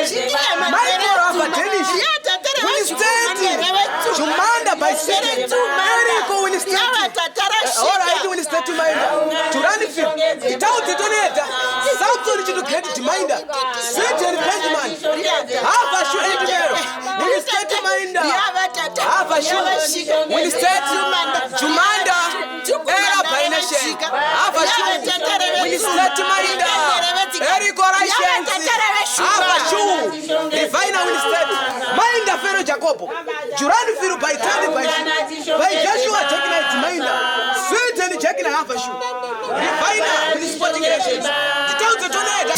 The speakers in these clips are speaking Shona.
Michael Rafa Danish Winstead Jumanda by Sweden Eriko Winstead All right Winstead Jumainda Jurani Phil Itaudze Toneta Samson Chitu Great Jumainda Sweden Benjamin Hava Shu Edmero Winstead Jumainda Hava Shu Winstead Jumanda Era by Nation Hava Shu Winstead Jumainda Eriko Raishensi Hava Shu Divina Winstead Mainda Fero Jacobo Jurani Firu by Tandi by Shu by Joshua Jacqueline Mainda Sweden Jacqueline Hava Shu Divina with Sporting Nations Titaudze Toneta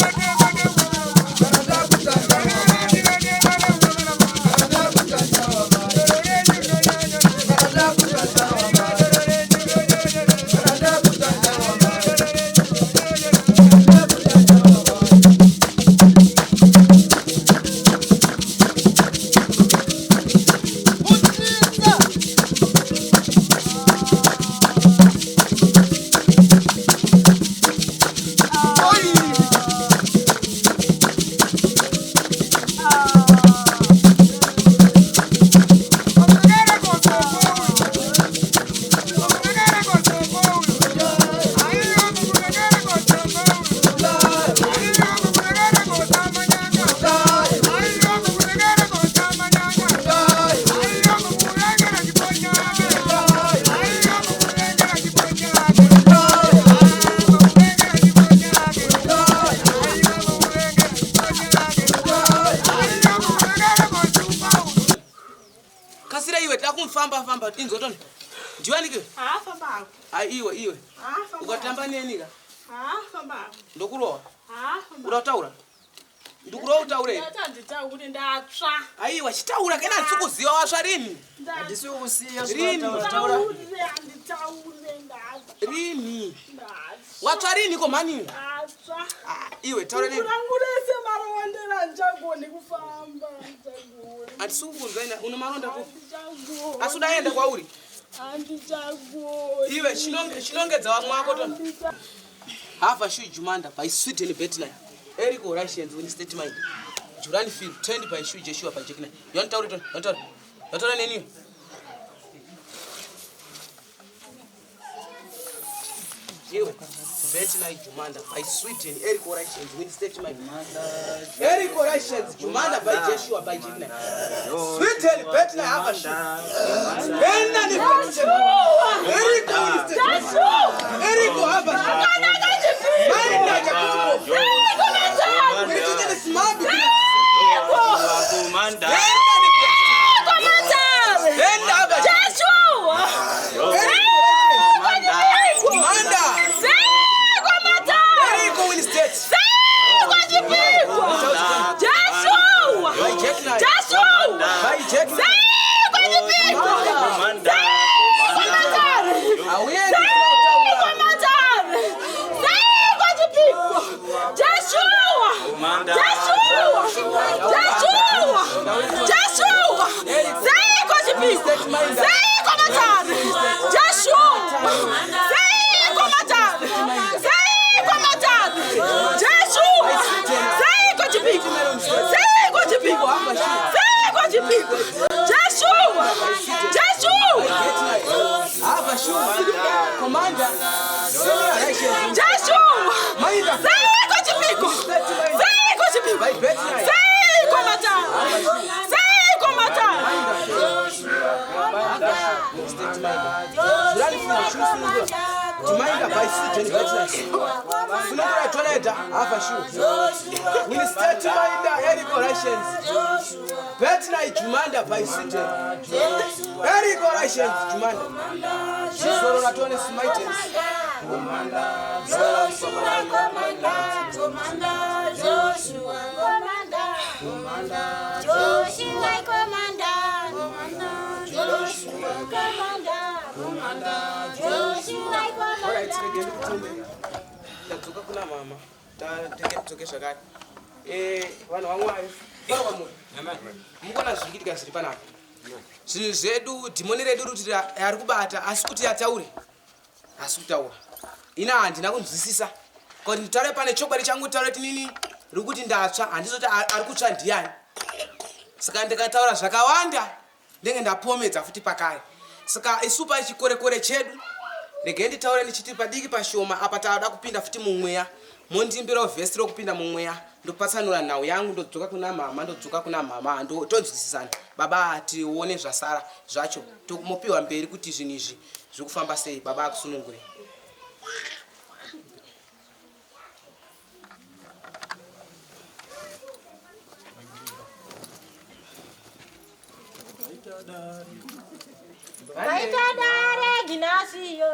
Kasira iwe takumfamba famba inzwa toni. Ndiwanike? Ah, famba hako. Ai iwe iwe. Ah, famba. Ukatamba neni ka? Ah, famba hako. Ndokurowa. Ah, famba. Urataura. Ndikurowa utaure. Ndati handitaure ndatsva. Aiwa chitaura kana handisi wasva rini? Handisi kusiya Rini. zvataura. Handitaure, handitaure ndatsva. Rini. Ndatsva. Watsva rini ko mhani? Ndatsva. Ah, iwe taura neni. Rangu rese marondera handichagoni kufamba. Handichagoni. Handisi kukunzwa ina une maronda kupi? Handichagoni. Asi udaenda kwauri. Handichagoni. Iwe chinongedza vamwe wako toni. Handicha- Hava Shu Jumanda by Sweden Betline. Eric Russians win state mind. Juran Phil trained by Shu Joshua by Jekina. You want to tell it? You want neni? Iwe Betline Jumanda by Sweden Eric Russians win state mind. Eric Russians Jumanda by Joshua by Jekina. Sweden Betline Hava Shu. Ena ni Eric win state. Eric Hava Shu. Maina Jacobo. Wilitete simambi. Enda hapa. Manda. Eriko win state. By Jack Knight. By Jack Knight. Hauendi Joshua! Joshua! Hava Shu. Commander. Senior Russians. Joshua! Maida. Seiko chipiko! Seiko chipiko! By Bet Knight. Seiko matare! Seiko matare! State mind. Juran Phil Shu Sunungura. Jumainda by Sweden Bet Knight. Sunungura Toneda. Hava Shu. Win state Maida. Eriko Russians. Bet Knight Jumanda by Sweden. Eriko Russians Jumanda. Zvisoro ratone Smites. Alright, regeni kutume. Ndadzoka kuna mama. Tenge tidzoke zvakare. Eh, vanhu vaMwari. Pano kwamuri. Mukuona zviri kuitika zviri panapa. Zvinhu zvedu, dhimoni redu riri ari kubata asi kuti ataure. Asi kutaura. Ina handina kunzwisisa. Kuti nditaure pane chokwadi changu taure kuti nini. Riri kuti ndatsva, handizoti ari kutsva ndiyani. Saka ndikataura zvakawanda ndenge ndapomedza futi pakare. Saka isu pachikorekore chedu regai nditaure ndichiti padiki pashoma apa tavada kupinda futi mumweya. Mondiimbirawo vhesi rokupinda mumweya ndopatsanura nhau yangu ndodzoka kuna mama ndodzoka kuna mama tonzwisisana baba tione zvasara zvacho mopiwa mberi kuti zvinhu izvi zviri kufamba sei baba akusunungure. Paita dare Ginasiyo.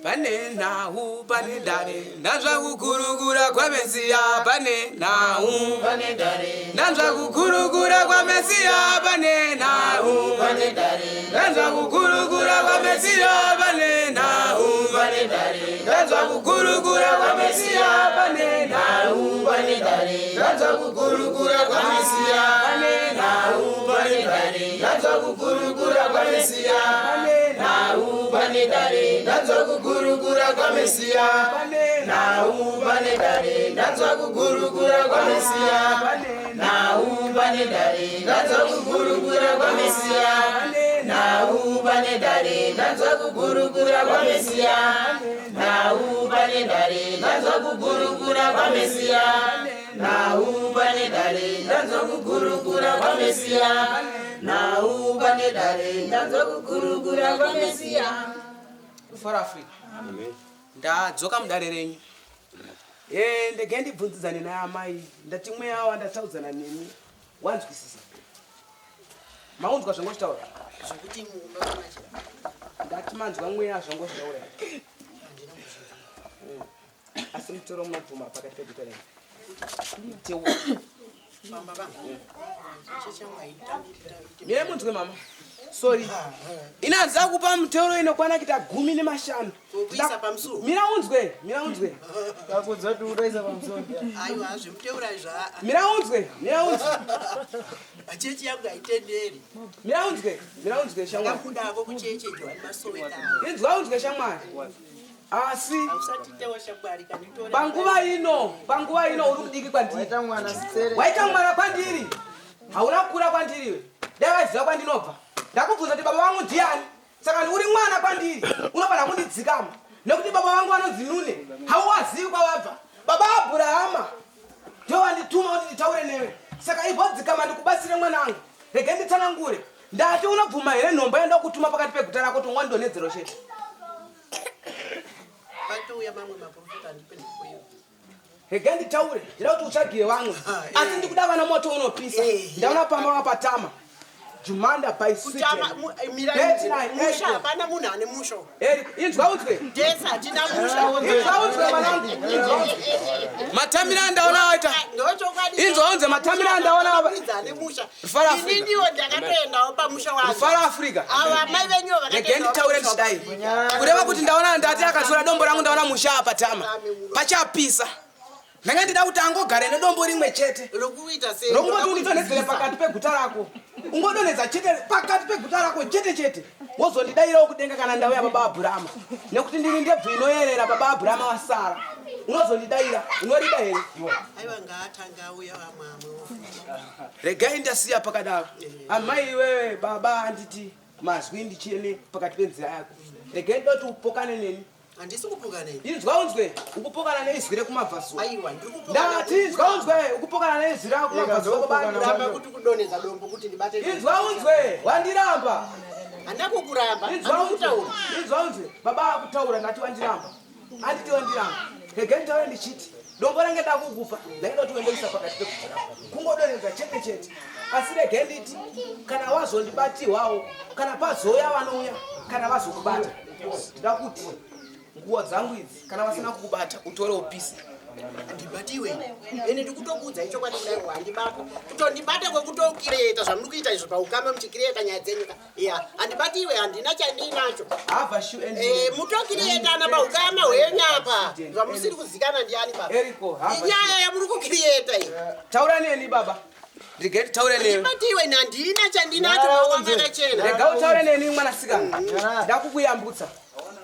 Pane nhau pane dare ndanzwa kukurukura kwaMesiya pane nhau pane dare ndanzwa kukurukura kwaMesiya pane nhau pane dare ndanzwa kukurukura kwaMesiya pane nhau pane dare ndanzwa kukurukura kwaMesiya pane nhau pane dare ndanzwa kukurukura kwaMesiya pane nhau pane dare ndanzwa kukurukura kwaMesiya pane nhau pane dare ndanzwa kukurukura kwaMesiya pane nhau pane dare ndanzwa kukurukura kwaMesiya pane nhau pane dare ndanzwa kukurukura kwaMesiya pane nhau pane dare ndanzwa kukurukura kwaMesiya nhau pane dare ndanzwa kukurukura kwaMesiya nhau pane dare ndanzwa kukurukura kwaMesiya nhau pane dare ndanzwa kukurukura kwaMesiya. Kufara Africa. Ndadzoka mudare renyu. Ndege ndibvunzidzane naye amai ndati mweya wandataudzana nemi wanzwisisa. Maunzwa zvangochitaura? Zvekuti mumba machira. Ndati manzwa mweya zvangochitaura. Asi mutoro munobvuma pakati peguta renyu. Mire munzwe mama. Sorry. Ina handisa kupa mutoro inokwana kuita 15. Kuisa pamusoro. Mira unzwe, mira unzwe. Kakudza kuti unoisa pamusoro. Aiwa zvemuteura izvo. Mira unzwe, mira unzwe. Chechi yangu haitenderi. Mira unzwe, mira unzwe shamwari. Ndakabudako kuchechi Johani Masowe ka. Inzwa unzwe shamwari. Asi Hausatitewa shamwari kanditora. panguva ino uri mudiki kwandiri. Waita mwana sere. Waita mwana kwandiri. Hauna kukura kwandiri iwe. Dai waiziva kwandinobva. Ndakubvunza kuti baba vangu ndiani. Saka uri mwana kwandiri unofanira kundidzikama nekuti baba vangu vanonzi Nune. Hauwazivi kwawabva. Baba Abrahama ndivo vandituma kuti nditaure newe. Saka ivodzikama ndikubatsire mwanangu. Rege nditsanangure. Ndati unobvuma here nhomba yandakutuma pakati peguta rako kuti ungandidonhedzero chete? Patouya mamwe maprofita andipe ndikuyo. Rege nditaure, ndida kuti utsvagire vamwe. Asi ndikuda vana moto unopisa. Ndaona pamba wapatama. Jumanda by Kutama Sweden. mira musha hapana munhu ane musha. Eric, inzwa unzwe. Ndesa hatina musha. Inzwa unzwe mwanangu. Inzwa unzwe. Matamira andaona waita. Ndochokwadi. Inzwa unzwe matamira andaona wapa. Ane musha. Rufaro Africa. Ini ndiwo ndakatoendawo pamusha wangu. Rufaro Africa. Ava mai venyu Rege nditaure ndichidai. Kureva kuti ndaona ndati akatora dombo rangu ndaona musha apa tama. Pachapisa. Ndanga ndida kuti angogare nedombo rimwe chete. Rokuita sei? Rokungoti undidonhedzere pakati peguta rako. Ungodonhedza chete pakati peguta rako chete chete. Wozondidairawo kudenga kana ndauya baba Abrahama. Nekuti ndini ndebvu inoyerera baba Abrahama wasara. Unozondidaira, unorida here? Aiwa ngaatanga auya vamwe amwe. Regai ndasiya pakadaro. Amai iwewe baba anditi mazwi ndichene pakati penzira yako. Regai ndoti upokane neni. Handisi kupokana ini. Inzwa unzwe, ukupokana neizwi rekumabvazuva. Aiwa ndiri kupokana. Ndati inzwa unzwe, ukupokana neizwi rako kumabvazuva baba Kuramba Abrahama. kuti kudonhedza dombo kuti ndibate. Inzwa unzwe, wandiramba. Handina kukuramba. Inzwa unzwe, Handikutaura. inzwa unzwe. Baba akutaura ndati wandiramba. Anditi wandiramba. Regai nditaure ndichiti dombo range ndakukupa ndaida kuti uendeisa pakati pekuta kungodonhedza chete chete. Asi regai nditi kana wazondibatiwawo kana pazouya vanouya kana vazokubata ndida kuti nguo dzangu idzi kana vasina kukubata utore upise. Handibatiwe. Ende ndikutokuudza ichokwadi kudai handibata. Kutondibata kwekutokireta zvamuri kuita izvo paukama muchikireta nyaya dzenyu ka. Ya, handibatiwe handina chandinacho. Have a shoe and Mutokiretana paukama hwenyu apa. Zvamusiri kuzikana ndiani baba. Eriko, have a shoe. Inyaya yamuri kukireta iyi. Taura neni baba. Regai nditaure newe. Handibatiwe handina chandinacho maoko akachena. Rega utaure neni mwanasikana. Ndakukuyambutsa.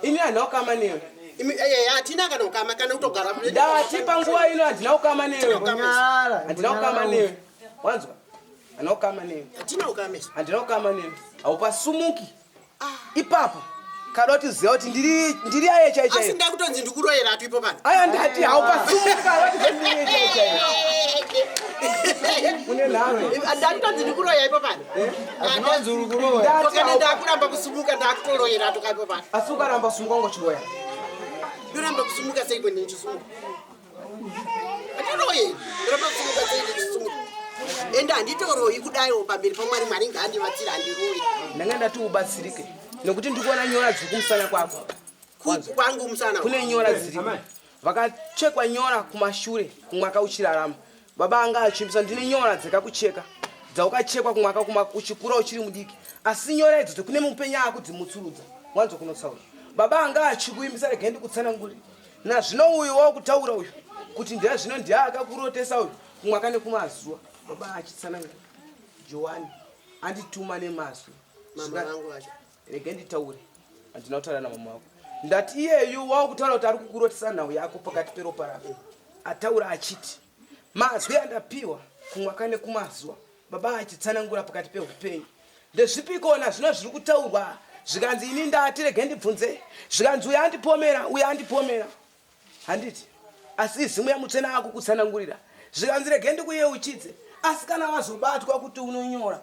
Ini handina kukama newe. Imi- eh, eh, hatina kana ukama kana kutogara Ndati panguva ino handina ukama newe. Nyarara. Handina ukama newe. Wanzwa? Handina ukama newe. Hatina ukama isu. Handina ukama newe. Haupasumuki. Ipapo. Kada kuti ziva kuti ndiri aye chai Asi chai. ndakutonzi ndikuroyera atu ipo pano. Aya ndati haupasumuki kada kuti ndiri aye chai chai. Une nharo. Ndakutonzi ndikuroya ipo pano. Hazvinonzi uri kuroya. Ndati Kana haupa- ndakuramba kusumuka ndakutoroyera atu kaipo pano. Asi ukaramba sumuka ungochiroya. Ndoramba kusumuka seiko ndichisumuka? Handiroyi. Ndoramba kusumuka sei ndichisumuka? Ende handitoroyi kudaiwo pamberi paMwari. Mwari ngaandibatsire, handiroyi. Ndanga ndati ubatsirike nekuti ndikuona nyora dziri kumusana kwako. Kuku kwangu musana. Kune nyora dziriko. Vakachekwa nyora kumashure kumwaka uchirarama. Baba anga achimbisa ndine nyora dzakakucheka dzaukachekwa kumwaka uchikura uchiri mudiki, asi nyora idzodzo kune mupenya akudzimutsurudza. Wanzwa kunotsaura? Baba anga achikuimbisa. Regai ndikutsanangurire. Nazvino uyu wakutaura uyu kuti ndiye zvino ndiye akakurotesa uyu kumwaka nekumazuva. Baba achitsanangura, Johani andituma nemazwi. Mama vangu vacho. Rege nditaure, handina kutaura namama wako. Ndati iyeyu wakutaura kuti ari kukurotesa nhau yako pakati peropa rako, ataura achiti mazwi andapiwa kumwaka nekumazuva. Baba achitsanangura pakati peupenyu, ndezvipikona zvino zviri kutaurwa? Zvikanzi ini ndati rege ndibvunze. Zvikanzi uyo andipomera, uyo andipomera, handiti? Asi izimwe yamutsvena akukutsanangurira. Zvikanzi rege ndikuyeuchidze, asi kana wazobatwa kuti unonyora,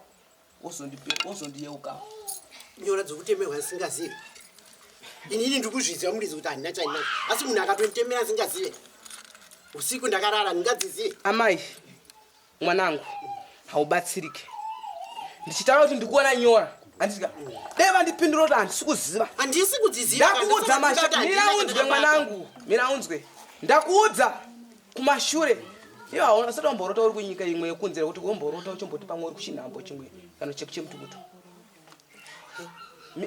wozondiyeukawo. Nyora dzokutemerwa ndisingazivi? Inini ndiri kuzviziva muridzi kuti handina chandinacho, asi munhu akatonditemera asingazive usiku ndakarara, ndingadzizive? Amai mwanangu, haubatsirike. Ndichitaura kuti ndikuona nyora, handitika? Dai vandipindura kuti handisi kuziva. Handisi kudziziva. Ndakuudza masha, mira unzwe mwanangu, mira unzwe. Ndakuudza kumashure iwe hauna usati wamborota uri kunyika imwe yekunzira, kuti womborota uchimboti pamwe uri kuchinhambo chimwe kana chemutukutu.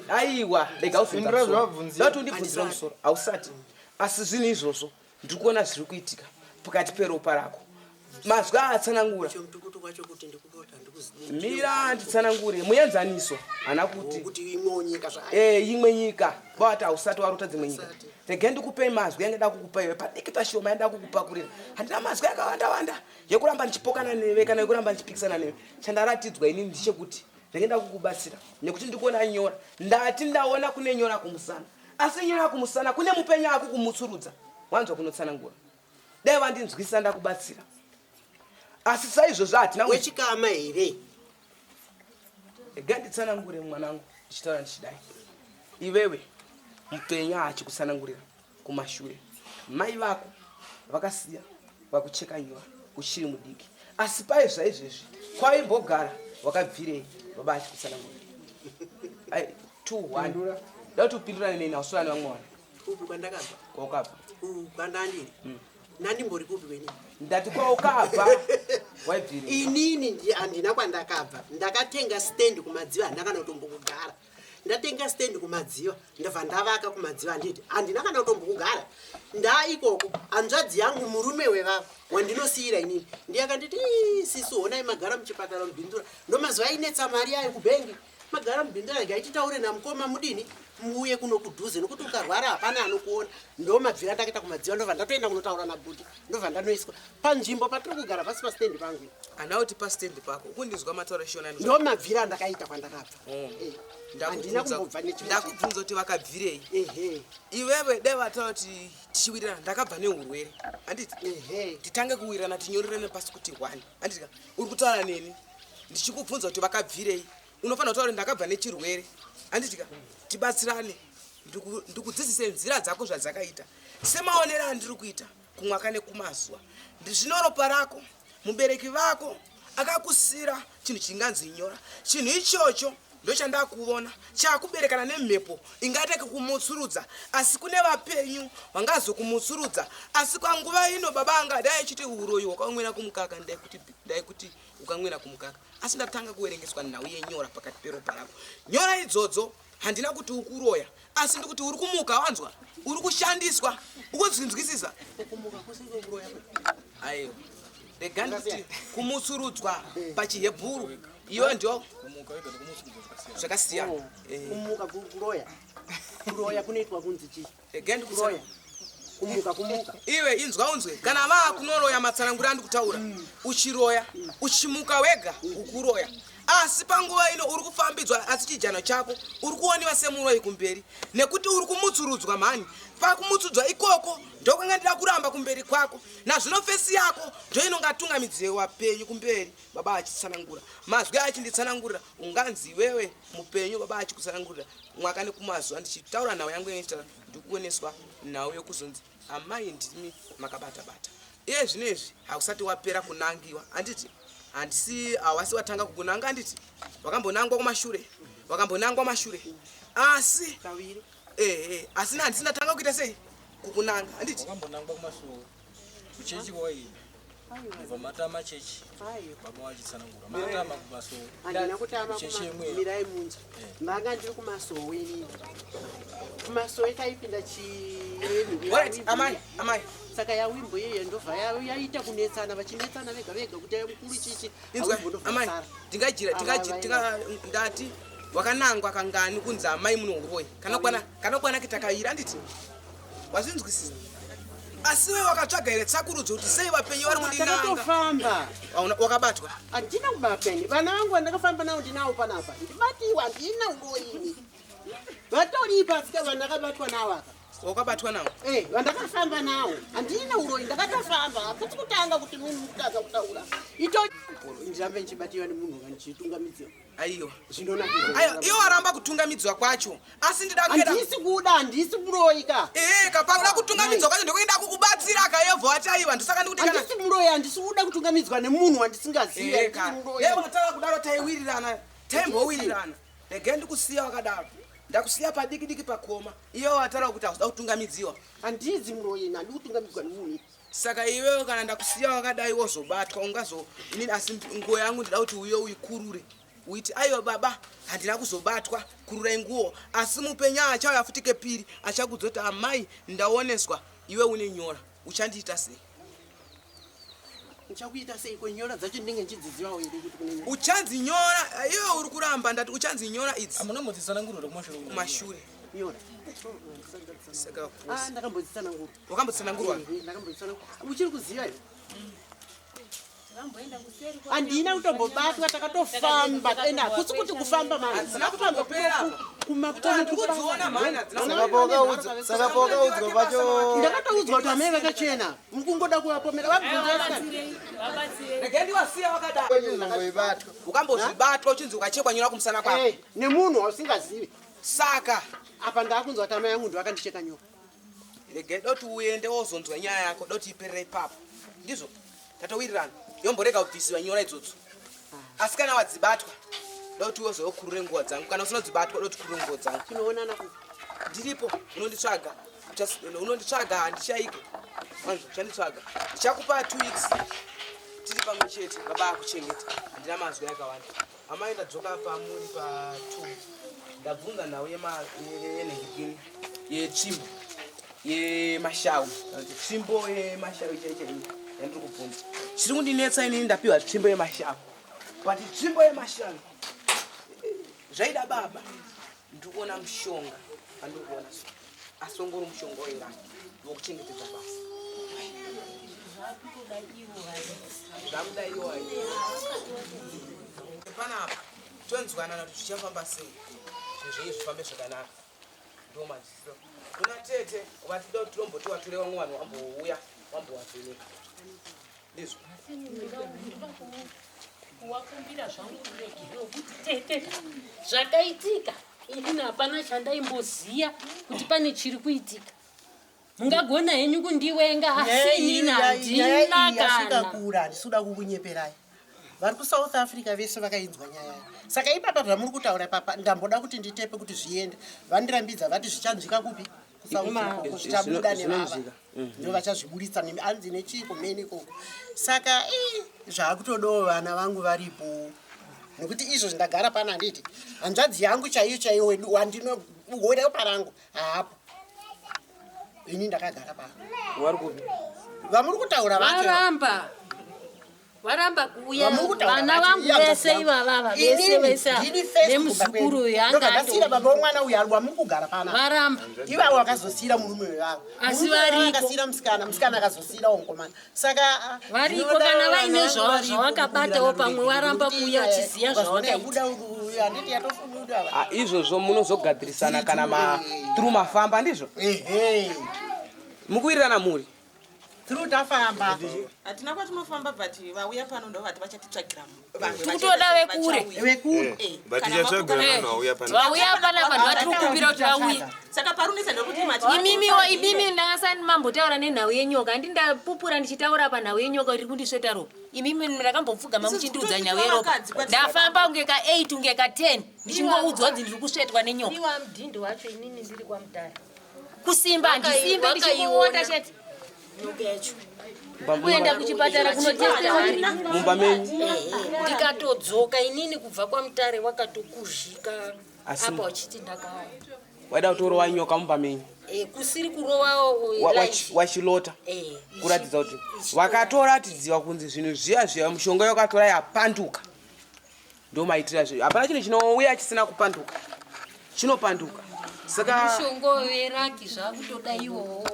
Aiwa, rega. Pindura zvawabvunzira. Uzoti undibvunzira musoro hausati, asi zvinhu izvozvo ndiri kuona zviri kuitika pakati peropa rako. Mazwi aatsanangura. Chomutukutu kwacho kuti ndikurota ndikuziva. Mira nditsanangure muenzaniso hana kuti kuti imwewo nyika zvayo. Imwe nyika vati hausati warota dzimwe nyika. Usati. Regai ndikupei mazwi yange kukupa iwe padiki pashoma yanda kukupakurira. Handina mazwi akawanda wanda yekuramba ndichipokana newe kana yekuramba ndichipikisana newe. Chandaratidzwa inini ndechekuti ndenge ndakukubatsira nekuti ndikuona nyora. Ndati ndaona kune nyora kumusana, asi nyora kumusana kune mupenya akukumutsurudza. Wanzwa kunotsanangura? Dai vandinzwisa ndakubatsira, asi saizvozvo hatina. Wechikama here? Rega nditsanangure mwanangu. Ndichitaura ndichidai, iwewe mupenya achikutsanangurira kumashure, mai vako vakasiya vakucheka nyora uchiri mudiki, asi pai zvaizvezvi kwaimbogara wakabvirei? Baba achikutsanangurira. Ai, 2 1. Da kuti upindurane neni, hausurani vamwe vanhu. Kupi kwandakabva? Kwaukabva. Kwandandiri ndandimbori kupi kwenini? Ndati kwaukabva waibvirei? Inini handina kwandakabva. Ndakatenga stand kuMadziva, handina kana kutombokugara. Ndatenga stand kuMadziva, ndabva ndavaka kuMadziva, handiti? Handina kana kutombokugara. Ndaikoko hanzvadzi yangu, murume wevava wandinosiyira inini, ndiye akanditi, "Ii, sisi, honai magara muchipatara muBindura, ndo mazuva ainetsa mari ayo kubhengi, magara muBindura, regai titaure namukoma mudini, muuye kuno kudhuze, nokuti ukarwara hapana anokuona." Ndo mabvira ndakaita kuMadziva. Ndobva ndatoenda kunotaura nabhuti, ndobva ndanoiswa panzvimbo patiri kugara pasi pastendi pangu. Hana kuti pastendi pako ukundinzwa matauro eshona. Ndo mabvira andakaita kwandakabva. Handina kumbobva nechimwe. Ndakubvunza kuti vakabvirei. Ehe. Iwewe dai vataura kuti tichiwirirana, ndakabva neurwere, handiti? Ehe. Titange kuwirirana, tinyorerane pasi kuti one, handiti? Uri kutaura neni ndichikubvunza kuti vakabvirei, unofanira kutaura kuti ndakabva nechirwere, handitika? Tibatsirane. Ndikudzidzise nzira dzako zvadzakaita semaonero andiri kuita kumwaka nekumazuva. Zvino ropa rako, mubereki vako akakusira chinhu chinganzi nyora. Chinhu ichocho ndochandakuona chakuberekana nemhepo ingaita kukumutsurudza, asi kune vapenyu vangazokumutsurudza. Asi kwanguva ino baba anga dai achiti uroyi hwakamwira kumukaka, ndaikuti ukamwira kumukaka, asi ndatanga kuverengeswa nhau yenyora pakati peropa rako. Nyora idzodzo handina kuti ukuroya, asi ndikuti uri kumuka. Wanzwa? Uri kushandiswa, ukudzinzwisisa? Kumuka kusiko kuroya. Aiwa, rega ndikuti kumutsurudzwa pachihebhuru iyo ndio zvakasiyana. Kumuka kuroya. Kuroya kunoitwa kunzi chii? Regai ndikuroya. Kuroya. Kumuka kumuka. Iwe inzwa unzwe, kana vaa kunoroya matsananguri andikutaura, uchiroya uchimuka wega ukuroya, asi panguva ino uri kufambidzwa, asi chijano chako uri kuoniwa semuroyi kumberi nekuti uri kumutsurudzwa mhani. Pakumutsudzwa ikoko ndokwanga ndida kuramba kumberi kwako, nazvino fesi yako ndoinongatungamidziwa penyu kumberi. Baba achitsanangura mazwi achinditsanangurira, unganzi iwewe mupenyu. Baba achikutsanangurira mwaka nekumazuva, ndichitaura nhau yangu inoita ndikuoneswa nhau yekuzonzi amai ndimi makabata-bata. Iye zvino izvi hausati wapera kunangiwa, handiti? Handisi hawasi watanga kukunanga, handiti? Wakambonangwa kumashure, wakambonangwa mashure, asi Kaviri. Ehe, asi handisi ndatanga kuita sei kukunanga, handiti? Wakambonangwa kumasure kuchechi kwawaida kubva matama chechi. Aiwa. Baba wachitsanangura matama kumasowe. Handina kutama. Chechi yemweya. Mirai munzwa. Ndanga ndiri kumasowe inini. Kumasowe taipinda chiyeni. Alright, amai, amai. Saka yawimbo iyoyo ndobva yaita kunetsana, vachinetsana vega vega kuti mukuru chichi. Inzwa Awimbo ndobva amai, yasara. ndingajira Ava ndati wakanangwa kangani kunzi amai muno uroyi? Kanokwana kuita kairi, handiti? Wazvinzwisisa? Asi iwe wakatsvaga here tsakurudzo kuti sei vapenyu vari kundinanga? Takatofamba. Wakabatwa? Handina kubatwa ini. Vana vangu vandakafamba navo ndinavo panapa. Ndibatiwa, handina uroyi. Vatoripo, asika vandakabatwa navo aka. Wakabatwa nawo? Eh, vandakafamba nawo, handina uroyi. Ndakatofamba, hakusi kutanga kuti munhu kutanga kutaura ito ndirambe ndichibatiwa nemunhu kandichitungamidziwa. Aiwa. Zvinonakidza. Aiwa, iwe waramba kutungamidzwa kwacho, asi ndida kuenda. Handisi kuda, handisi muroyi ka. Ee, kapakuda kutungamidzwa kwacho ndikuenda kukubatsira kayevho ati aiwa, ndosaka ndikuti kana Handisi muroyi, handisi kuda kutungamidzwa nemunhu wandisingazivi. Eka. Handisi muroyi. Dai wakataura kudaro taiwirirana, taimbowirirana. Regai ndikusiya wakadaro, ndakusiya padiki diki pakoma. Iwe wataura kuti hauda kutungamidziwa. Handizi muroyi, handi kutungamidzwa nemunhu. Saka iwewe kana ndakusiya wakadai wozobatwa ungazo inini, asi nguo yangu ndida kuti uye uikurure uiti, aiwa baba, handina kuzobatwa, kururai nguo. Asi mupenya achauya futi kepiri achakudzoti amai ndaoneswa iwe une nyora, uchandiita sei? Ndichakuita sei? Kwenyora dzacho ndinenge ndichidzizivawo here kuti kune nyora? Uchanzi nyora, iwe uri kuramba. Ndati uchanzi nyora idzi. Hamuna mbodzitsanangurira kumashure? Kumashure. Nyora. Saka Ah, ndakambodzitsanangura. wakambotsanangurwa? Eh, ndakambodzitsanangura. Uchiri kuziva here? Vamboenda kuseri. Handina kutombobatwa, takatofamba, ende hakusi kuti kufamba mani. Hadzina kutombopera apa. Handikudziona mhani, hadzina. Saka pawakaudzwa pacho? Ndakatoudzwa kuti amai vakachena, mukungoda kuvapomera vabvunza. Vabatsirei. Regai ndiwasiya wakadaro. Kwenyinongoibatwa. Ukambozvibatwa uchinzi ukachekwa nyora kumusana kwako? Eh, nemunhu wausingazivi. Saka Apa ndakunzwa kuti amai yangu ndo vakandicheka nyoka. Regai doti uende wozonzwa nyaya yako, doti iperere ipapo. Ndizvo tatowirirana, yomborega kubvisiwa nyora idzodzo. Asi kana wadzibatwa, doti wozokurure nguo dzangu. Kana usina kudzibatwa, doti kurure nguo dzangu. Tinoonana kupi? Ndiripo, unonditsvaga. Unonditsvaga, handishaike. Wanzwa? Uchanditsvaga, ndichakupa 2 weeks tiri pamwe chete. Baba akuchengeta, handina mazwi akawanda. Amai, ndadzoka pamuri pa2, ndabvunza nhau yenhengekini yetsvimbo yemashawi, kana kuti tsvimbo yemashawi chai chai yandiri kubvunza. Chiri kundinetsa inini, ndapiwa tsvimbo yemashawi, but tsvimbo yemashawi zvaida baba ndikuona mushonga pandiri kuona so, asi ongori mushonga weraki wokuchengetedza basa. Zvakuda iwo panapa, tonzwanana kuti zvichafamba sei, zvinhu zvenyu zvifambe zvakanaka. Ndo madziso kuna tete vatida kuti tomboti watore vamwe vanhu vambouya vambowavheneka, ndizvo. Kuwakumbira zvangu ruregero kuti tete, zvakaitika inini hapana chandaimboziya kuti pane chiri kuitika. Mungagona henyu kundiwenga, asi inini handina Yasvika kana. kura, handisi kuda kukunyeperai. Vari kuSouth Africa vese vakainzwa nyaya iyi. Saka ipapa zvamuri kutaura ipapa, ndamboda kuti nditepe kuti zviende, vandirambidza, vati zvichanzvika kupi? KuSouth ikoko zvichabuda nevava. Zvinonzvika. Ndo vachazviburitsa anzi nechii kumeni ikoko. Saka ii, zvaakutodawo vana vangu varipo, nekuti izvo ndagara pana, handiti hanzvadzi yangu chaiyo chaiyo wedu wandinowerepa rangu haapo, ini ndakagara pano. Wari kupi? Vamuri kutaura vacho. Varamba. Varamba kuuya Vamuri kutaura vana vacho, vangu iya vese hanzvadzi ivavava yangu. vese Inini vese ava. ndini first kumba Nemuzukuru kwedu. uyu anga Ndobva ndasiyira atori. baba womwana uyu ari wamuri kugara panapa. Varamba. Ivavo vakazosiyira murume wevavo. Asi Murume wevavo variko. akasiyira musikana, musikana akazosiyirawo mukomana. Saka ah, Variko ndinoda kana vaine vanhu variko zvavakabatawo kukumbirana pamwe ruregerero varamba nekuti kuuya eh, vachiziya ukazoona zvavakaita. yabuda uyu, handiti yatofubuda ava. Ah, izvozvo munozogadzirisana kana ma through mafamba ndizvo Ehe. mukuwirirana mhuri Through tafamba. Hatina kwatinofamba, but vauya pano ndo vati vachatitsvagira vamwe. Tikutoda vekure. Vekure. But tichatsvagira vanhu vauya pano. Vauya panapa ndo vatiri kukumbira kuti vauye. Saka parunisa ndokuti mati Imimiwo, imimi ndakasani mambotaura nenhau yenyoka. Handi ndapupura ndichitaura panhau yenyoka iri kundisveta ropa. Imimi ndakambopfugama muchindiudza nhau yeropa. Ndafamba kunge ka8 kunge ka10 ndichingoudzwa kuti ndiri kusvetwa nenyoka. Iwa mudhindo wacho, inini ndiri kwaMutare. Kusimba handisimbe, ndichingoota chete. Nyoka yacho. Kuenda kuchipatara kunotestewa. Mumba menyu? Ndikatodzoka inini kubva kwaMutare wakatokuzhika Asi- apa uchiti ndaka Waida kutorova nyoka mumba menyu? Kusiri kurovawo. Wachilota kuratidza kuti wakatoratidziwa kunzi zvinhu zviya zviya mushonga yakatora yapanduka. Ndo maitira zvinhu. Hapana chinhu chinouya chisina kupanduka, chinopanduka. Saka Mushonga weraki zvakutoda iwowo.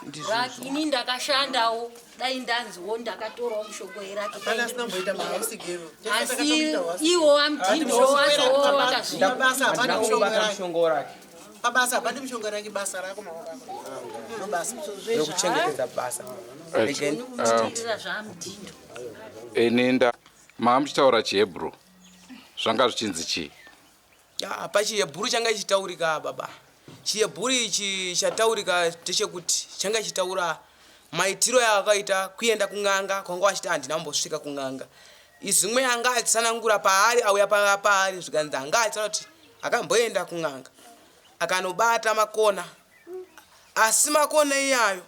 Ndizvo. Raki ini ndakashandawo, dai ndanziwo ndakatorawo mushonga weraki. Hapana asina kumboita mahausigero. Asi iwo amudhindo wacho wakazvi Pabasa hapana mushonga Ndakubata rake. mushonga weraki. Pabasa hapana mushonga rake, basa rako maoko ako. Ndo basa. Rekuchengetedza basa. Again. Kutirira zvaamudhindo. Ini nda muchitaura chiHebrew, zvanga zvichinzi chii? Ya, pachihebhuru changa chichitaurika, baba, chihebhuru ichi chataurika ndechekuti changa chichitaura maitiro yaakaita kuenda kun'anga kwanga wachiti handina kumbosvika kun'anga. Izimwe anga achitsanangura paari auya paari, zvikanzi anga achitaura kuti akamboenda kun'anga akanobata makona, asi makona iyayo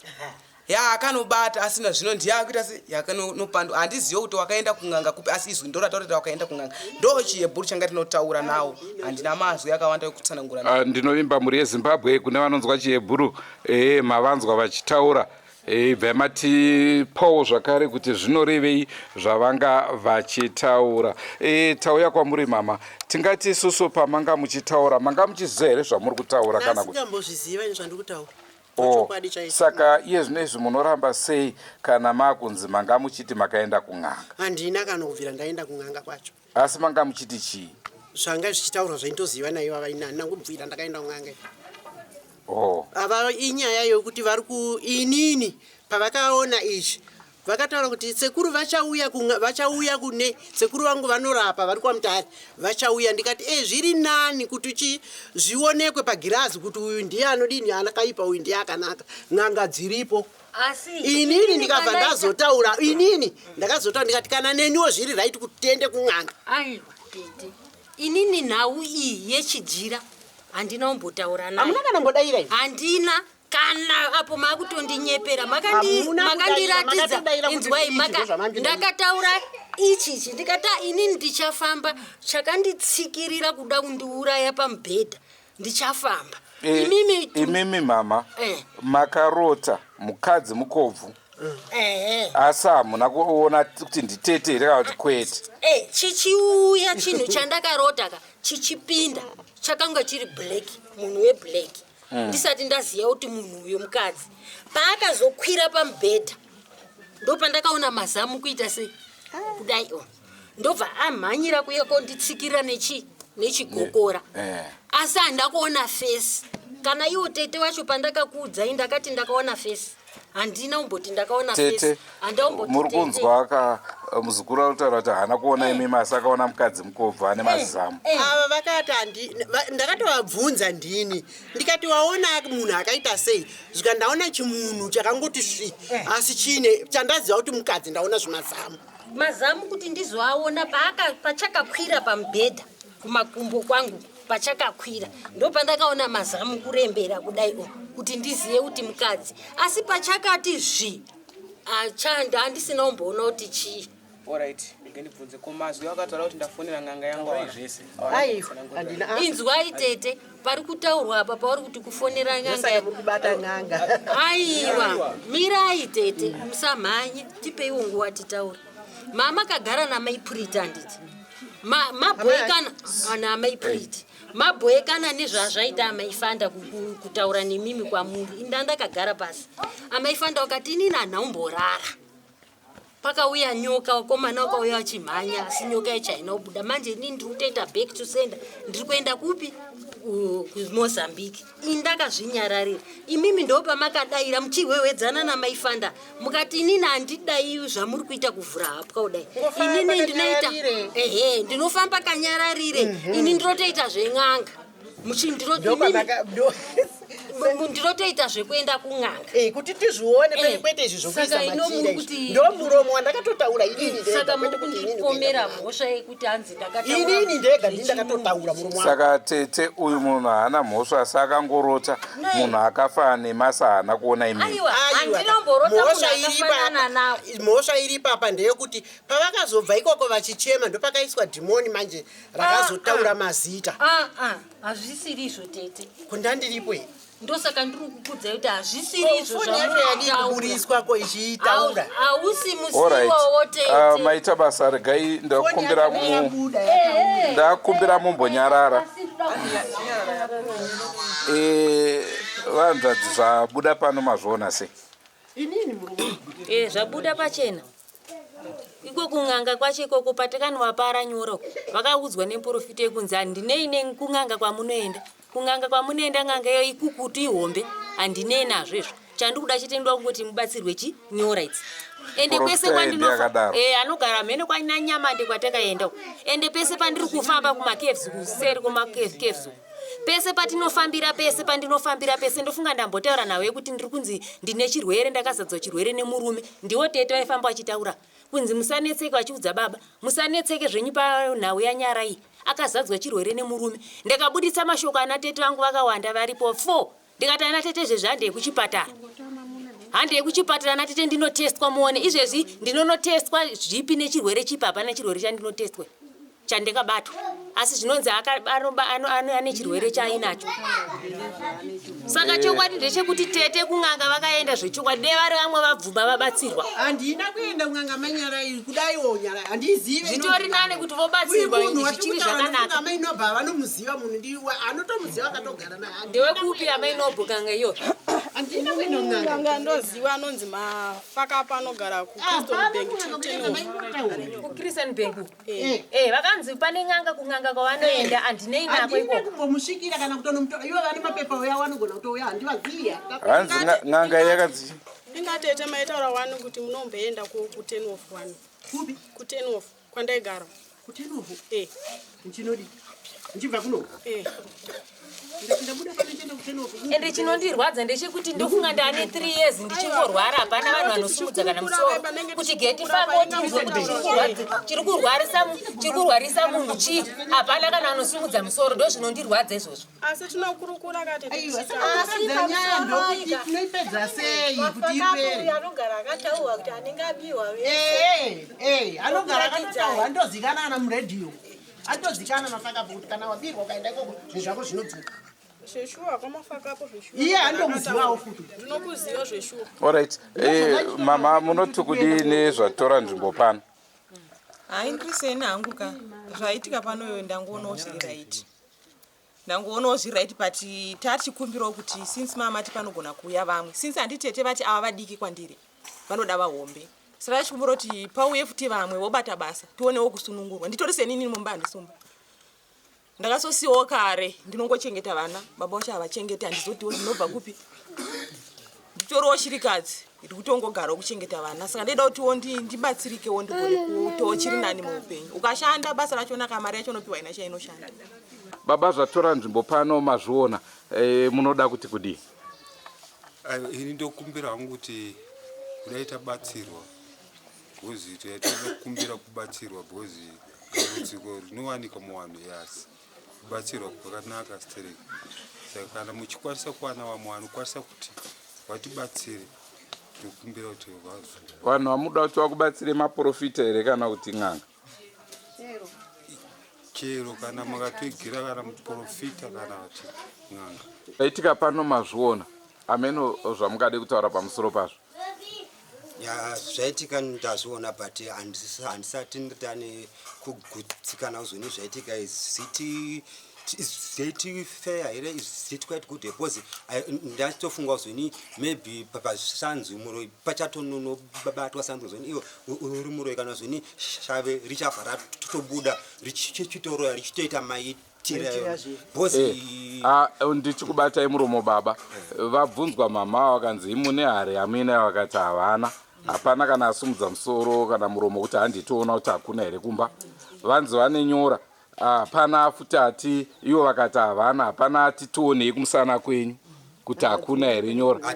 yaakanobata asina zvino ndiye akuita se yakanopandu. Handizive kuti wakaenda kun'anga kupi, asi izwi ndo rataura kuti wakaenda kun'anga. Ndo chihebhuru changa tinotaura nawo, handina mazwi akawanda ekutsanangura nawo. Ah, ndinovimba mhuri yeZimbabwe, kune vanonzwa chihebhuru, mavanzwa vachitaura. Bvai matipawo zvakare kuti zvinorevei zvavanga vachitaura. Tauya kwamuri mama. Tingati isusu pamanga muchitaura, manga muchiziva here zvamuri kutaura kana kuti? Ndasingambozviziva ini zvandiri kutaura. Oh, Chokwadi chaicho. Saka iye zvino izvi munoramba sei kana maakunzi manga muchiti makaenda kun'anga? Handina kana kubvira ndaenda kun'anga kwacho. Asi manga muchiti chii? Zvanga zvichitaurwa zvaindoziva naivo vaina, handina kubvira ndakaenda kun'anga. Oh. Ava inyaya yokuti vari ku inini pavakaona ichi vakataura kuti sekuru vachauya vachauya kune sekuru vangu vanorapa vari kwaMutare, vachauya. Ndikati e zviri nani kuti chi zvionekwe pagirazi kuti uyu ndiye anodini, akaipa, uyu ndiye akanaka, n'anga dziripo. Asi Inini ndikabva ndazotaura, inini ndakazotaura ndikati kana neniwo zviri right kuti tiende kun'anga. Aiwa tete, inini nhau iyi yechijira handina kumbotaura nayo. Hamuna kana mbodaira ini. Handina kana apo makutondinyepera. Hamuna kudaira, Makandiratidza. makatodaira kuti Inzwai, ichi ndozvamandinoita. ndakataura ichichi, ndikati "Ah, inini ndichafamba, chakanditsikirira kuda kundiuraya pamubhedha, ndichafamba." Imimi Imimi mama, makarota mukadzi mukobvu, asi hamuna kuona kuti nditete here kana kuti kwete? Chichiuya chinhu chandakarota ka, chichipinda chakanga chiri black, munhu weblack. Ndisati ndaziva kuti munhu uyo mukadzi. Paakazokwira pamubhedha ndopandakaona mazamu kuita sei kudai o, ndobva amhanyira kuya konditsikirira nechigokora. Asi handina kuona face kana iwo tete wacho. Pandakakuudzai ndakati ndakaona face, handina kumboti ndakaona Tete, face, handaumboti muri tete. kunzwa ka muzukuru ari kutaura kuti haana kuona imimi, asi akaona mukadzi mukobvu ane mazamu. Ava vakati ndakatovabvunza ndini, ndikati waona munhu akaita sei? Zvika ndaona chimunhu chakangoti svi, asi chine chandaziva kuti mukadzi, ndaona zvimazamu. Mazamu kuti ndizoaona pachakakwira pamubhedha kumakumbo kwangu, pachakakwira ndopandakaona mazamu kurembera kudai o, kuti ndizive kuti mukadzi. Asi pachakati zvi achanda handisina kumboona kuti chii. Alright, rege ndibvunze, ko mazwi akataura kuti ndafonera n'anga yangu Zvese. Aiwa, handina ah. Inzwai tete, pari kutaurwa apa pauri kuti kufonera n'anga. Ndosaka muri kubata n'anga. Aiwa, mirai tete, musamhanye, tipeiwo nguva titaure. Mama kagara namai Purity handiti? Mabhoekana namai Purity. Mabhoekana nezvazvaita amai Fanda kutaura nemimi kwamuri. Inda ndakagara pasi. Amai Fanda wakati inini hanhaumborara. Pakauya nyoka, wakomana wakauya wachimhanya, asi nyoka yacho haina kubuda. Manje inini ndiri kutoita back to sender. Ndiri kuenda kupi? KuMozambique. Ini ndakazvinyararira. Imimi ndo pamakadaira muchihwehwedzana namaifanda mukati inini handidai zvamuri kuita kuvhura hapwa kudai. Inini ndinoita ehe, ndinofamba kanyararire. Ini ndinotoita zven'anga. Ndinotoita zvekuenda kun'anga. Kuti tizvione kwete izvi zvokuisa machira izvi. Ndo muromo wandakatotaura inini ndega. Saka muri kundipomera mhosva yekuti hanzi ndakataura. Inini ndega ndini ndakatotaura muromo wangu. Saka tete uyu munhu haana mhosva asi akangorota munhu akafa nemasa haana kuona imimi. Aiwa, handinomborota munhu akafanana nawo. Mhosva iri ipapa ndeyekuti pavakazobva ikoko vachichema ndopakaiswa dhimoni manje rakazotaura mazita. Hazvisiri izvo tete. Kundandiripo here? Ndosaka ndiri kukudzai kuti hazvisiri izvo Foni yacho yadii kuburitswa ko ichiitaura? Hausi musiwowo tete. Maita basa, regai ndakumbira ndakumbira mumbonyarara. Vanzvadzi zvabuda pano mazviona sei? Inini zvabuda pachena. Iko kun'anga kwacho ikoko patakanoapara nyoro vakaudzwa nemuprofita yekunzi handinei nekun'anga kwamunoenda. Kun'anga kwamunoenda n'anga iyo ikukutu ihombe handinei nazvo izvo. Chandikuda chete ndoda kungoti mubatsirwe chi nyora idzi. Ende kwese kwandinofa anogara mheno kwaNyamande kwatakaenda uko. Ende pese pandiri kufamba kumacaves kuseri kumacaves uko. Pese patinofambira pese pandinofambira pese ndofunga ndambotaura nawe kuti ndiri kunzi ndine chirwere, ndakazadzwa chirwere nemurume. Ndiwo tete vaifamba vachitaura kunzi musanetseke, vachiudza baba musanetseke zvenyu panhau yaNyarai, akazadzwa chirwere nemurume. Ndakabuditsa mashoko ana tete vangu vakawanda varipo 4 ndikati ana tete izvezvi handei kuchipatara, handei kuchipatara ana tete ndinotestwa muone izvezvi ndinonotestwa zvipi nechirwere chipi, hapana chirwere chandinotestwa chandikabatwa, asi zvinonzi ane chirwere chaainacho. Saka chokwadi ndechekuti tete kun'anga vakaenda zvechokwadi, dai vari vamwe vabvuma vabatsirwa. Handina kuenda kun'anga manyarai, kudaiwo nyarai handizive. Zvitori nane kuti vobatsirwa, zvichiri zvakanaka. Amai Nobha vanomuziva munhu, ndiwe anotomuziva akatogara naye. Ndewekupi amai Nobho kanga iyo? Handina kuenda kun'anga. N'anga ndoziva anonzi Mafakapa anogara kuChristian Bank. KuChristian Bank. Vakanzi pane n'anga kun'anga kwavanoenda handinei nako ikoko. Handina kumbomusvikira kana kutonomutora. Ivo vane mapepa uya vanogona kutouya handivazivi. Hanzi n'anga yakanzi Ingatete maitaura wani kuti munomboenda ku 10 of 1. Kupi? Ku 10 of kwandaigara. Ku 10 of? Ndinodi. Ndichibva kuno? Ndabuda pano ndichienda ku 10 of. Ende chinondirwadza ndechekuti ndofunga ndane 3 years ndichingorwara, hapana vanhu vanosimudza kana musoro kuti geti fambo tinzwe kuti chiri kurwarisa munhu chii, hapana kana anosimudza musoro, ndo zvinondirwadza izvozvo. Asi tinokurukura kati tichipedza nyaya ndokuti tinoipedza sei kuti ipere. Anogara akataurwa kuti anenge abiwa vese. Anogara akataurwa, anotozikana kana muredhiyo. Anotozikana mafakapo kuti kana wabirwa ukaenda ikoko zvinhu zvako zvinodzoka. Zveshuwa kwamafakapo zveshuwa. Iye andomuzivawo futi. Ndinokuziva zveshuwa. Alright. Mama munoti kudii nezvatora nzvimbo pano? Hai ndiri seni hangu ka. Zvaitika pano ndangoonawo zviri right. Ndangoonawo zviri right but tachikumbirawo kuti since mama mati panogona kuuya vamwe. Since handitete vati ava vadiki kwandiri. Vanoda vahombe. Saka tachikumbira kuti pauye futi vamwe vobata basa tionewo kusunungurwa. Nditori senini mumba handisumba. Ndakasosiwawo kare ndinongochengeta vana. Baba vacho havachengeti handizotiwo ndinobva kupi. Nditoriwo shirikadzi ndiri kutongogarawo kuchengeta vana. Saka ndoida kutiwo ndibatsirikewo ndigone kuitawo chiri nani muupenyu. Ukashanda basa rachona kana mari yacho unopiwa ina chainoshanda. Baba zvatora nzvimbo pano mazviona, munoda kuti kudii? Aiwa, ini ndokumbira hangu kuti kudai tabatsirwa, because tokumbira kubatsirwa because dambudziko rinowanikwa muvanhu yasi kubatsirwa kwakanaka stereki. Saka kana muchikwanisa kuwana vamwe vanokwanisa kuti vatibatsire, tokumbira kuti vanhu vamuda kuti vakubatsire maprofita here kana kuti n'anga? Chero kana makatoigira kana muprofita kana kuti n'anga. Zvaitika pano mazviona, ameno zvamungade kutaura pamusoro pazvo. Ya, zvaitika ndazviona but handisati ndane kugutsikana kuzoni zvaitika iziti ziti fair here is it quite good because ndachitofunga kuzoni maybe pasanzi muroyi pachatononobatwa sanzi kuzoni iwo uri muroyi kana kuzoni shave richabva ratobuda richitoroya richitoita maitira because Eh, ndichikubatai muromo baba. Vabvunzwa mama vakanzi imune hari yamuinayo, vakati havana. Hapana kana asumudza musoro kana muromo kuti handitoona kuti hakuna here kumba. Vanzi vane nyora, hapana futi ati ivo vakati havana. Hapana ati tionei kumusana kwenyu kuti hakuna here nyora.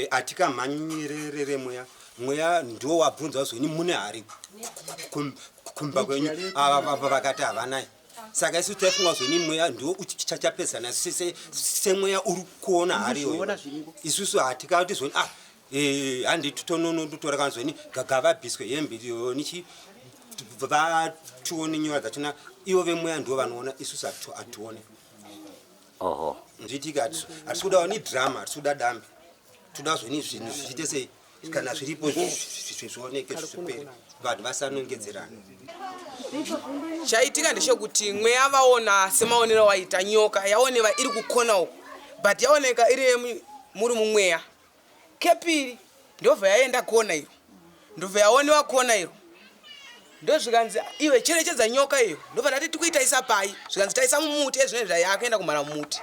Hatikamhanyirerere mweya. Mweya ndo wabvunza zoni mune hari kumba kwenyu, ava vakati havanai. Saka isu taifunga zoni mweya ndo uchachapedzana semweya uri kuona hari iyoyo. Kuzviona zviriko. Isusu hatikati zoni handi tononotora kana zoni gavabviswe hembe iyo nichi vatione nyora dzachona. Ivo vemweya ndo vanoona, isusu hatione. Oho. Zviitika hatisi kudawo ni drama, hatisi kuda dambe. Toda zvoni zvinhu zviite sei, kana zviripo zvioneke, zvipere, vanhu vasanongedzerana. Chaitika ndechekuti mweya vaona semaonero waita nyoka yaoneva iri kukona uku, but yaoneka iri muri mumweya. Kepiri ndobva yaenda kona iyo, ndobva yaonewa kona iro, ndozvikanzi iwe cherechedza nyoka iyo. Ndobva ndati tikuitaisa pai? Zvikanzi taisa mumuti. Ezvinezvi yakuenda kumhara mumuti.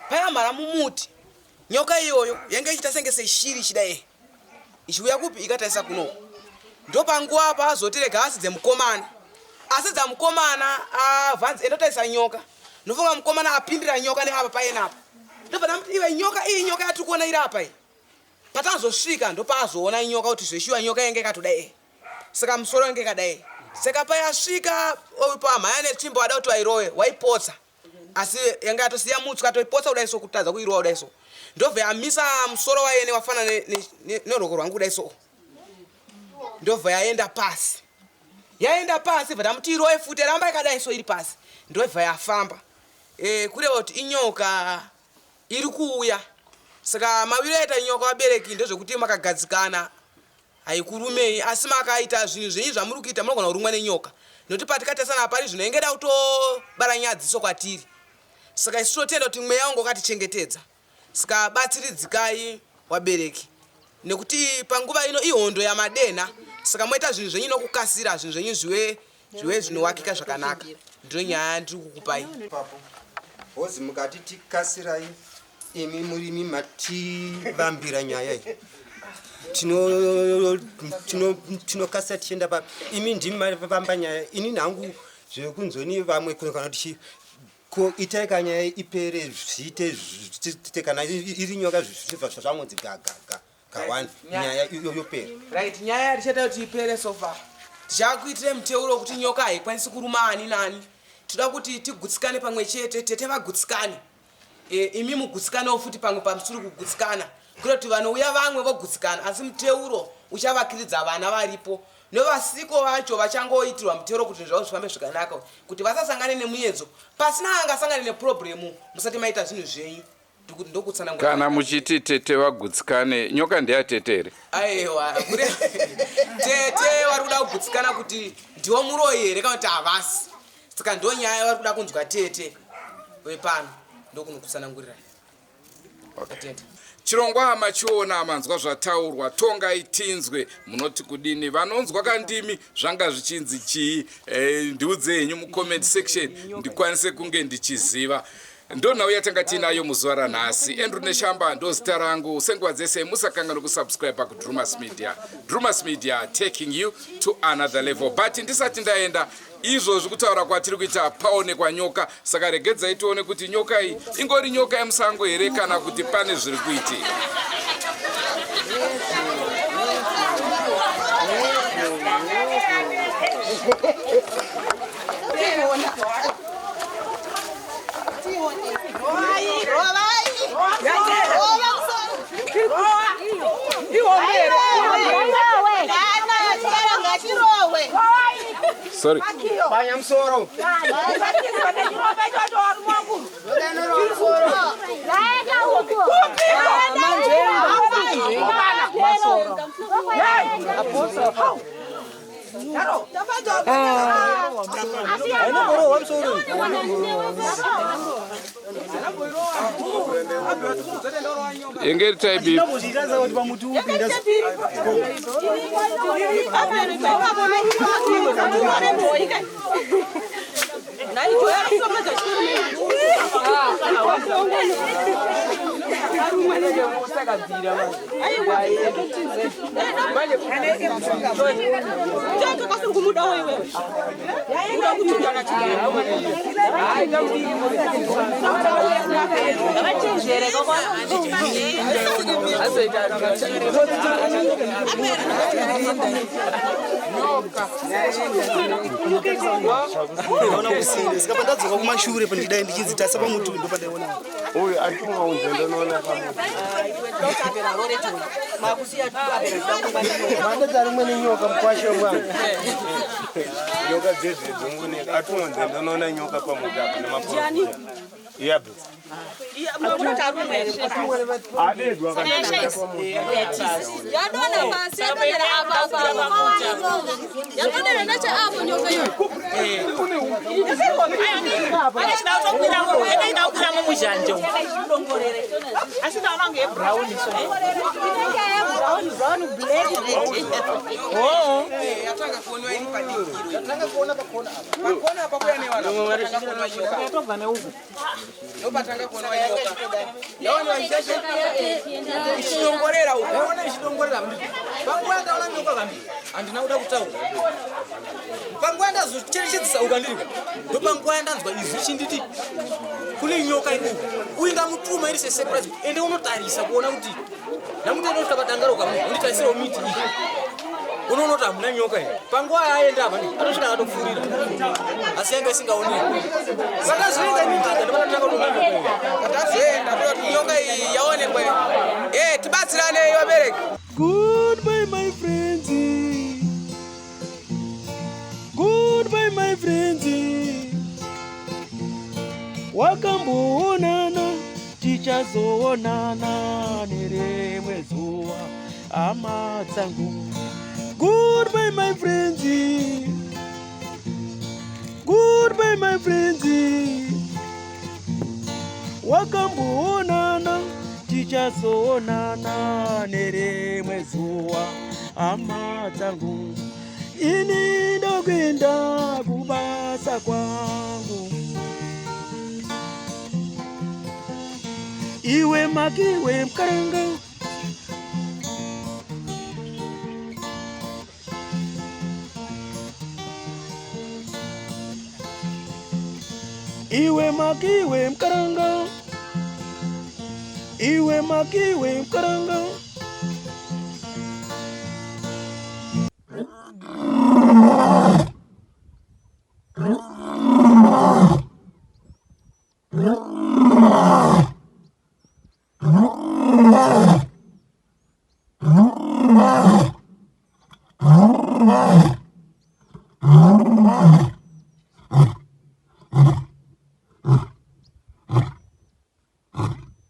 Payamhara mumuti, nyoka iyoyo yange ichiita senge seshiri ichida ichiuya kupi, ikataisa kunoko. Ndopanguva paazoti rega asidze mukomana, asidza mukomana, avhanzi endotaisa nyoka. Ndofunga mukomana apindira nyoka neapa paenapa. Ndobva ndamuti iwe, nyoka iyi, nyoka yatiri kuona iri apa iyi. Patazosvika ndopaazoona nyoka kuti zveshuwa nyoka yange ikatodai, saka musoro yange ikadai. Saka payasvika pamhaya netsvimbo ada kuti vairove, waipotsa, asi yanga yatosiya mutswa, atoipotsa kudai so, kutadza kuirova kudai so. Ndobva yamisa musoro wayene wafana nerwoko rwangu kudai so, ndobva yaenda pasi. Yaenda pasi, bva ndamuti irove futi, yaramba yakadai so iri pasi, ndobva yafamba. Kureva kuti inyoka iri kuuya. Saka maviro aita nyoka, vabereki, ndezvekuti makagadzikana haikurumei, asi makaita zvinhu zvenyu zvamuri kuita munogona kurumwa nenyoka, nokuti patikatasana pari zvino ingeda kutobara nyadziso kwatiri. Saka isu tinotenda kuti mweya wangu wakatichengetedza. Saka batsiridzikai wabereki, nekuti panguva ino ihondo yamadenha. Saka moita zvinhu zvenyu nokukasira, zvinhu zvenyu zvive zvinowakika zvakanaka. Ndiro nyaya ndiri kukupai. Papo hozi mukati tikasirai, imi murimi mativambira nyaya iyi. Tinokasira tichienda papi? Imi ndimi mavamba nyaya. Ini nhangu zvekunzoni vamwe kana tichi ko itai kanyaya ipere, zviite zviite. Kana iri nyoka zvibva zvangonzi gagaga kawani, nyaya iyo yopera. Right, nyaya tichaita kuti ipere. So far tichakuitire muteuro wekuti nyoka haikwanisi kuruma ani nani. Toda kuti tigutsikane pamwe chete, tete vagutsikane, imi mugutsikanewo futi pamwe pamusiri kugutsikana, kuita kuti vanouya vamwe vogutsikana. Asi muteuro uchavakiridza vana varipo nevasiko vacho vachangoitirwa muteuro kuti zvinhu zvavo zvifambe zvakanaka, kuti vasasangane nemuedzo pasina angasangane neproblem musati maita zvinhu zvenyu. Ndokutsanangura. Kana muchiti tete vagutsikane, nyoka ndeyatete here? Aiwa, tete vari kuda kugutsikana kuti ndiwo muroyi here kana kuti havasi. Saka ndo nyaya vari kuda kunzwa tete wepano, ndokunokutsanangurirai. Atenda. Chirongwa machiona, manzwa zvataurwa. Tongai tinzwe, munoti kudini? Vanonzwa kandimi, zvanga zvichinzi chii? Ndiudze henyu mucomment section ndikwanise kunge ndichiziva. Ndo nhau yatanga tiinayo muzuva ranhasi. Andrew Neshamba ndo zita rangu. Senguva dzese musakanganwe kusubscribe kuDrumas Media. Drumas Media, taking you to another level. But ndisati ndaenda, izvozvi kutaura kwatiri kuita paonekwa nyoka. Saka regedzai tione kuti nyoka iyi ingori nyoka yemusango here kana kuti pane zviri kuitika. Sorry. Panya musoro. Yenge type ipi? Ndaona kusina saka pandadzoka kumashure pandidai ndichinzi tasa pamuti ndo pandaiona uyu achiungaunze ndonoona mandadza rimwe nenyoka mukwashe mwana nyoka dzezve dzongoneka atiunze ndonoona nyoka pamuti apa nemaporofita iyabve adedwa Yadona pasi, yadonera apa apa. Yadonera nacho apo nyoka iyo. Adakukwiramo muzhanje umu asi ndaona kunge yebrown so Brown, brown, black. Oh. Yatanga kuonwa iri padikiro. Yatanga kuona pakona apa. Pakona apa kuya nevana. Yatanga kuonwa nyoka. Yatobva neuku. Ndopatanga kuonwa nyoka. Yaonwa nsheshe. Ichidongorera uko. Yaona ichidongorera mndi. Panguva ndaona nyoka kambi. Handina kuda kutaura. Panguva ndazocherechedzesa uka ndiri. Ndopanguva ndanzwa izwi chinditi kune nyoka iri uku. Uyu ndamutuma iri sesurprise. Ende unotarisa kuona kuti ndamuti unosvika padangaro ukamu unditarisirawo miti iyi. Unoona kuti hamuna nyoka here. Panguva yaaenda apa ndi atosvika akatopfuurira. Asi yanga isingaoneki. Patazoenda ini ndega ndopatanga kutoona nyoka iyi. Patazoenda toti nyoka iyi yaonekwa. Eh, tibatsiranei vabereki. Goodbye, my friends. Goodbye, my friends. Wakamboonana, tichazoonana nerimwe zuva, hama dzangu. Goodbye, my friends. Goodbye, my friends. Wakamboonana, tichazoonana nerimwe zuva, hama dzangu. Ini ndokuenda kubasa kwangu. Iwe makiwe mkaranga. Iwe makiwe mkaranga. Iwe makiwe mkaranga.